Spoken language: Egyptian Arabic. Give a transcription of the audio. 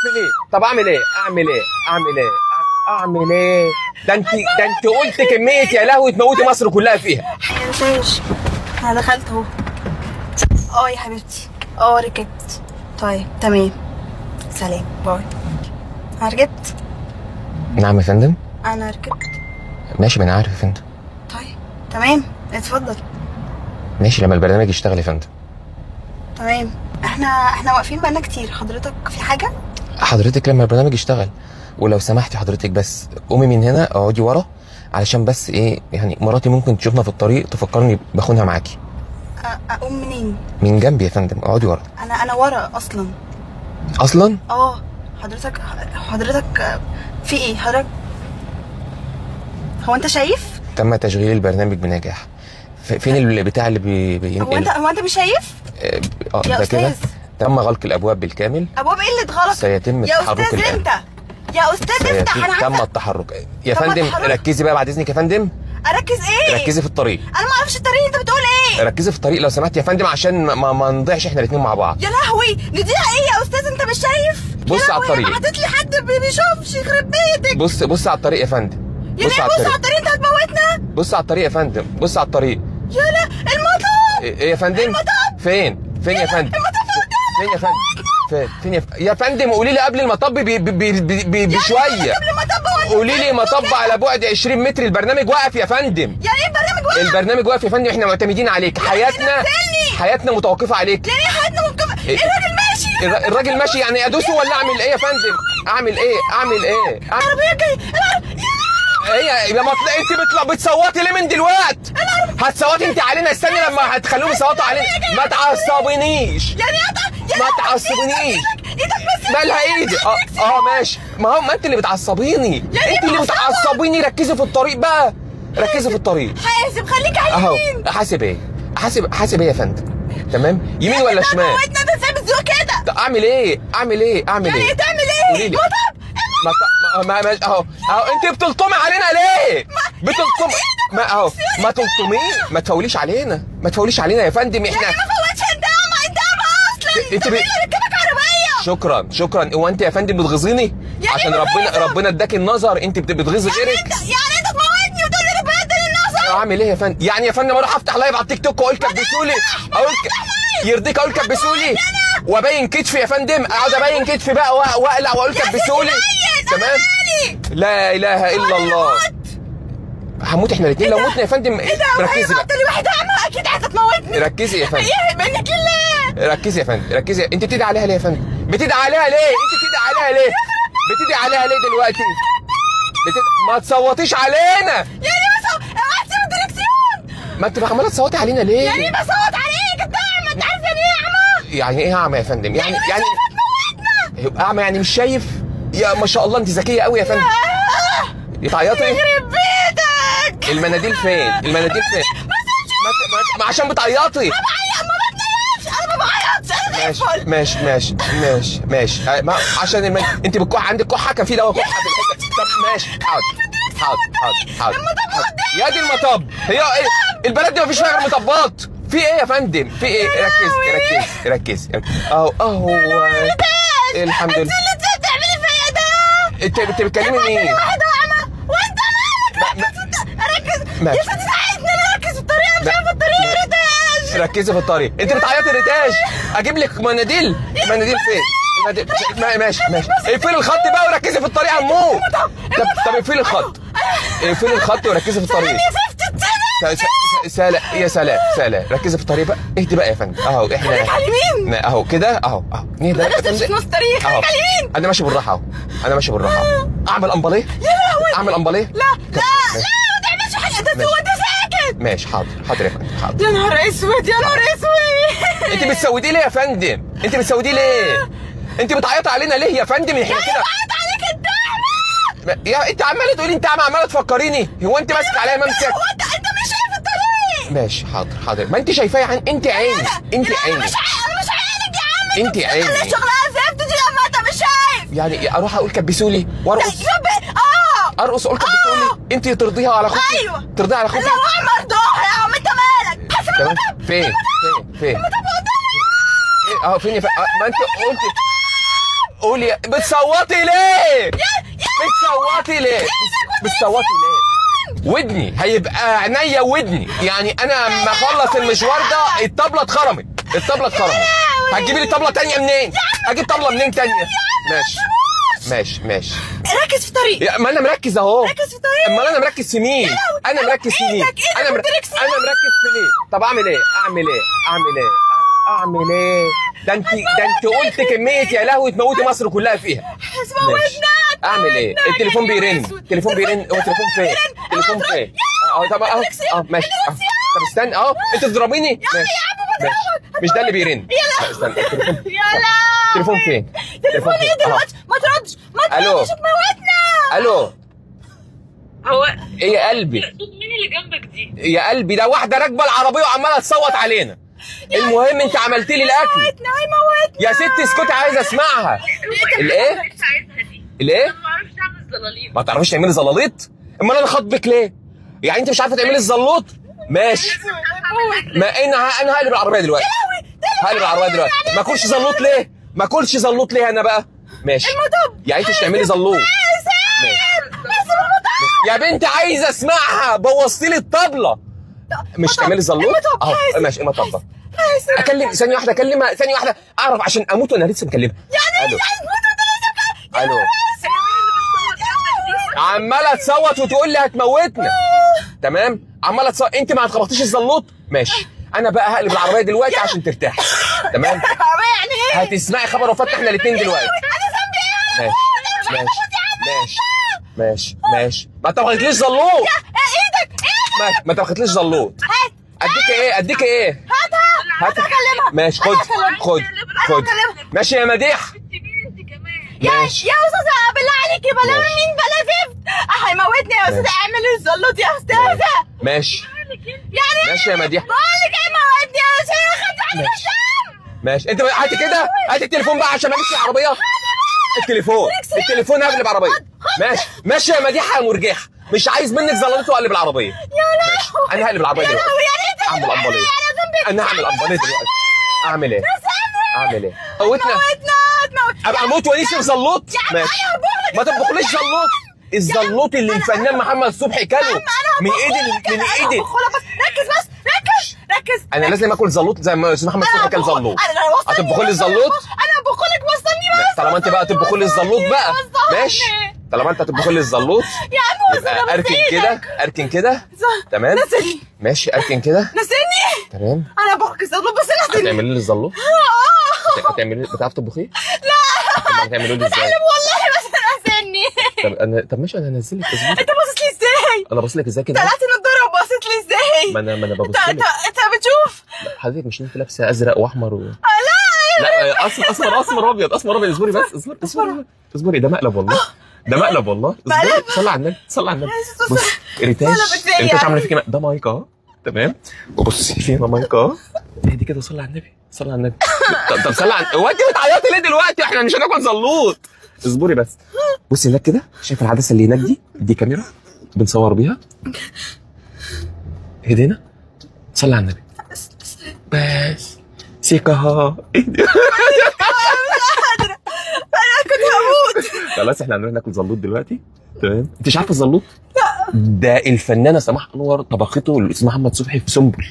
اقفلي. طب اعمل ايه؟ اعمل ايه؟ اعمل ايه؟ اعمل ايه؟ ده انت، ده انت قلت كمية يا لهوي تموتي مصر كلها فيها. يا ريتاج انا دخلت اهو. اه يا حبيبتي، اه ركبت. طيب تمام، سلام bye. انا ركبت. نعم يا فندم؟ انا ركبت. ماشي، ما انا عارف يا فندم. طيب تمام، اتفضل. ماشي، لما البرنامج يشتغل يا فندم. تمام، احنا واقفين بقالنا كتير. حضرتك في حاجة؟ حضرتك لما البرنامج يشتغل، ولو سمحتي حضرتك بس قومي من هنا اقعدي ورا، علشان بس ايه يعني مراتي ممكن تشوفنا في الطريق تفكرني بخونها معاكي. اقوم منين؟ من جنبي يا فندم، اقعدي ورا. انا ورا اصلا. اصلا؟ اه. حضرتك في ايه؟ حضرتك هو انت شايف؟ تم تشغيل البرنامج بنجاح. فين البتاع اللي بينقل؟ هو انت مش شايف؟ يا استاذ تم غلق الابواب بالكامل. ابواب ايه اللي اتغلقت؟ سيتم التحرك الان. يا استاذ انت، يا استاذ افتح، انا عارفه. تم التحرك يا فندم. ركزي بقى بعد اذنك يا فندم. اركز ايه؟ ركزي في الطريق. انا ما اعرفش الطريق، انت بتقول ايه؟ ركزي في الطريق لو سمحت يا فندم، عشان ما نضيعش احنا الاثنين مع بعض. يا لهوي، نضيع ايه يا استاذ؟ انت مش شايف؟ بص على الطريق. حطيت لي حد ما بيشوفش، يخرب بيتك. بص على الطريق يا فندم. بص على الطريق، انت هتموتنا. بص على الطريق يا فندم، بص على الطريق. يا لا، المطب. ايه يا فندم؟ المطب فين؟ فين يا فندم؟ المطب فين يا فندم؟ فين يا فندم؟ قولي لي قبل المطب بشوية. قولي لي مطب على بعد 20 متر. البرنامج واقف يا فندم. يعني ايه البرنامج واقف؟ البرنامج واقف يا فندم، احنا معتمدين عليك. حياتنا متوقفه عليك. يعني ايه حياتنا متوقفه؟ إيه؟ الراجل ماشي. الراجل ماشي، يعني ادوسه ولا اعمل ايه يا فندم؟ اعمل ايه؟ اعمل ايه؟ العربية جاية. ايه لما انت بتصوتي ليه من دلوقتي؟ هتصوتي انت علينا؟ استني لما هتخلوهم يصوتوا علينا. ما تعصبينيش. يعني ما تعصبينيش. ايدك بس. مالها ايدي؟ اه ماشي. ما هو ما انت اللي بتعصبيني، انت اللي بتعصبيني. ركزي في الطريق بقى، ركزي في الطريق. حاسب، خليك على اليمين. اهو حاسب ايه؟ حاسب ايه يا فندم؟ تمام، يمين ولا شمال؟ انت ازاي بتزوق كده؟ طب اعمل ايه؟ اعمل ايه؟ اعمل ايه؟ يعني تعمل ايه؟ ما ما اهو اهو انت بتلطمي علينا ليه؟ بتلطمي ما اهو ما تلطمي، ما تفوليش علينا، ما تفوليش علينا يا فندم. احنا يعني ما فوتش. انت اعمى، انت اعمى اصلا. انت مين اللي ركبك عربية؟ شكرا شكرا. هو انت يا فندم بتغيظيني؟ يعني عشان ربنا اداك النظر، انت بتغيظي غيرك. يعني انت تموتني وتقول لي ربنا اداني النظر؟ اعمل ايه يا فندم؟ يعني يا فندم اروح افتح live على التيك توك واقول كبسولي، اقول يرضيك اقول كبسولي وابين كتفي يا فندم؟ اقعد ابين كتفي بقى واقلع واقول كبسولي؟ تمام. لا اله الا الله. هموت احنا الاثنين لو متنا يا فندم. ركزي بقى. لي واحد اعمى اكيد هتموتني. ركزي يا فندم. ايه منك لله؟ ركزي يا فندم، ركزي. انت بتدعي عليها ليه يا فندم؟ بتدعي عليها ليه؟ انت بتدعي عليها ليه؟ بتدعي عليها ليه دلوقتي؟ ما تصوتيش علينا. يعني اوعى تسيب الدركسيون. ما انت عماله تصوتي علينا ليه؟ يعني بصوت عليك؟ انت اعمى، انت عارف يعني ايه اعمى؟ يعني ايه اعمى يا فندم؟ يعني اعمى يعني مش شايف؟ يا ما شاء الله انت ذكية قوي يا فندم. بتعيطي؟ يخرب بيتك. المناديل فين؟ المناديل فين؟ ما عشان بتعيطي. ما بعيط، ما بتنيمش، انا ما بعيطش، انا زي الفل. ماشي ماشي ماشي ماشي. عشان انت بتكح، عندك كحه، كان في دواء كحه في الحتة. طب ماشي، حاضر حاضر حاضر حاضر. يا دي المطب. هي ايه البلد دي؟ ما فيش فيها غير مطبات. في ايه يا فندم؟ في ايه؟ ركزي ركزي ركزي. اهو اهو الحمد لله. انت بتكلمي مين؟ واحد اعمى وانت مالك؟ ركز ركز يا ستي، ساعدني انا اركز في الطريق، مش عارفه الطريق يا ريتاج. ركزي في الطريق. انت بتعيطي يا ريتاج. اجيب لك مناديل؟ مناديل فين؟ ماشي ماشي. اقفلي الخط بقى وركزي في الطريق. هموت. طب اقفلي الخط، اقفلي الخط وركزي في الطريق. سلام يا سلام سلام. ركزي في الطريق بقى، اهدي بقى يا فندم. اهو احنا خليك على اليمين اهو كده اهو اهو. نهدى يا فندم. في نص الطريق، خليك على اليمين. انا ماشي بالراحة اهو، انا ماشي بالراحة اهو. اعمل امباليه؟ يا لهوي، اعمل امباليه؟ لا لا لا ما تعملش حاجة، ده هو انت ساكت. ماشي حاضر حاضر يا فندم حاضر. يا نهار اسود، يا نهار اسود. انت بتسوديه ليه يا فندم؟ انت بتسوديه ليه؟ انت بتعيطي علينا ليه يا فندم؟ احنا كده بعيط عليك انت اعمى. يا انت عماله تقولي انت اعمى، عماله تفكريني. هو انت ماسك عليا ممسك؟ هو انت مش شايف الطريق؟ ماشي حاضر حاضر. ما انت شايفاه يا عم. انت عيني، انت عيني. انا مش عينك يا عم. انت عيني. خلي شغلها زفت دي لما انت مش شايف. يعني اروح اقول كبسولي وارقص؟ ارقص اقول كبسولي؟ انت ترضيها على اخوكي؟ ايوه ترضيها على اخوكي؟ لا اعمى ارضاها يا عم. انت مالك؟ حاسب المطب. فين فين فين؟ اهو فين يا ما انت قلتي قولي. بتصوتي ليه؟ بتصوتي ليه؟ بتصوتي ليه؟ ودني هيبقى عينيا ودني، يعني انا اما اخلص المشوار ده الطبلة اتخرمت، الطبلة اتخرمت. هتجيبي لي طبله ثانية منين؟ هجيب طبله منين ثانية؟ ماشي ماشي ماشي. ركز في الطريق. ما انا مركز اهو. ركز في الطريق. امال انا مركز في مين؟ انا مركز في مين؟ انا مركز في ليه؟ طب اعمل ايه؟ اعمل ايه؟ اعمل ايه؟ اعمل ايه؟ ده انت، ده انت قلت كمية يا لهوي تموتي مصر كلها فيها. اعمل ايه؟ التليفون بيرن، التليفون بيرن. هو التليفون فين؟ التليفون فين؟ اه طب اهو، اه ماشي. طب استنى اهو، انت تضربيني؟ ماشي ماشي. مش ده اللي بيرن. لا استنى، التليفون. التليفون فين؟ التليفون ايه دلوقتي؟ ما تردش، ما تردش، تموتنا. الو. هو ايه يا قلبي؟ صوت مين اللي جنبك دي؟ يا قلبي ده واحدة راكبه العربية وعماله تصوت علينا. المهم انت عملتي لي الاكل. هيموتنا. يا ست اسكتي، عايز اسمعها. الايه؟ الايه؟ انا ما اعرفش اعمل زلاليط. ما تعرفيش تعملي زلاليط؟ امال انا خاطبك ليه؟ يعني انت مش عارفه تعملي الزلوط؟ ماشي. ما انا هقلب العربية دلوقتي. هقلب العربية دلوقتي. ما اكلش زلوط ليه؟ ما اكلش زلوط ليه انا بقى؟ ماشي. يعني انت مش تعملي زلوط. يا بنت عايزه اسمعها، بوظتي لي الطبلة. مش تعملي زلوط؟ اهو ماشي. المطب. اكلم ثانية واحدة، اكلمها ثانية واحدة، اعرف عشان اموت وانا لسه مكلمها. يعني ايه تموت وانت لسه مكلمها؟ الو. عماله تصوت وتقول لي هتموتنا. تمام؟ عماله تصوت. انت ما هتخبطيش الزلوط؟ ماشي. انا بقى هقلب العربية دلوقتي عشان ترتاحي. تمام؟ العربية يعني ايه؟ هتسمعي خبر وفاتنا احنا الاثنين دلوقتي. انا ذنبي ايه؟ ماشي ماشي ماشي ماشي. ما طبختليش زلوط. ايدك ايدك. ما طبختليش زلوط. هات. اديك ايه؟ اديك ايه؟ هاتها. هاتها. اكلمها. ماشي خد خد خد. ماشي يا مديح. يا استاذه بالله عليكي، بلا مين بلا زفت، هيموتني يا استاذه. اعملي الزلوط يا استاذه. ماشي يعني ماشي يا مديح. بقول لك هيموتني يا شيخ، انت عندك الشام. ماشي. انت هاتي كده، هاتي التليفون بقى عشان ما اجيبش العربية. التليفون، التليفون هقلب العربية. ماشي ماشي يا مديحه يا مرجحه، مش عايز منك زلطت واقلب العربية. يا لهوي. انا هقلب العربية دلوقتي. اعمل قنبليه. انا هعمل قنبليه دلوقتي. اعمل ايه؟ اعمل ايه؟ موتنا. ابقى اموت وانيس في زلوط؟ ماشي. ما تطبخليش زلوط. الزلوط اللي الفنان محمد صبحي كله من ايدي، من ايدي. ركز بس، ركز ركز. انا لازم اكل زلوط زي ما استاذ محمد صبحي كل زلوط. هتطبخي لي الزلوط؟ انا هطبخ لك، وصلني بس. طالما انت بقى تطبخي لي الزلوط بقى ماشي. طالما انت هتطبخي لي الزلوط يا عم وصلني. اركن كده، اركن كده. تمام ماشي، اركن كده. نزلني. تمام. انا هطبخ لك الزلوط بس نزلني. هتعملي لي الزلوط؟ هتعملي؟ بتعرفي تطبخيه؟ لا. هتعملي لي ازاي؟ بتعلم والله، بس نزلني. طب انا، طب ماشي، انا هنزلك. اصبري. انت باصص لي ازاي؟ انا باصص لك ازاي كده؟ طلعت النضارة وباصص لي ازاي؟ ما انا ببص لك. انت بتشوف؟ حضرتك مش انت لابسه ازرق واحمر و... لا لا اسمر، اسمر ابيض، اسمر ابيض. اصبري بس، اصبري اصبري اصبري. ده مقلب والله، ده مقلب والله. اصبري، صلي على النبي، صلي على النبي. بص ريتاج، ريتاج عامله فيك ده مايك اهو. تمام. وبصي في هنا مايك اهو. اهدي كده وصلي على النبي، صلي على النبي. طب صلي على، هو انت بتعيطي ليه دلوقتي؟ احنا مش هناكل زلوط. اصبري بس. بصي هناك كده، شايف العدسة اللي هناك دي؟ دي كاميرا بنصور بيها. اهدي هنا، صلي على النبي بس. سيكا. اهدي. انا كنت هموت. خلاص احنا هنروح ناكل زلوط دلوقتي. تمام. انت مش عارفه الزلوط؟ لا. ده الفنانة سماح انور طبخته الاستاذ محمد صبحي في سنبل.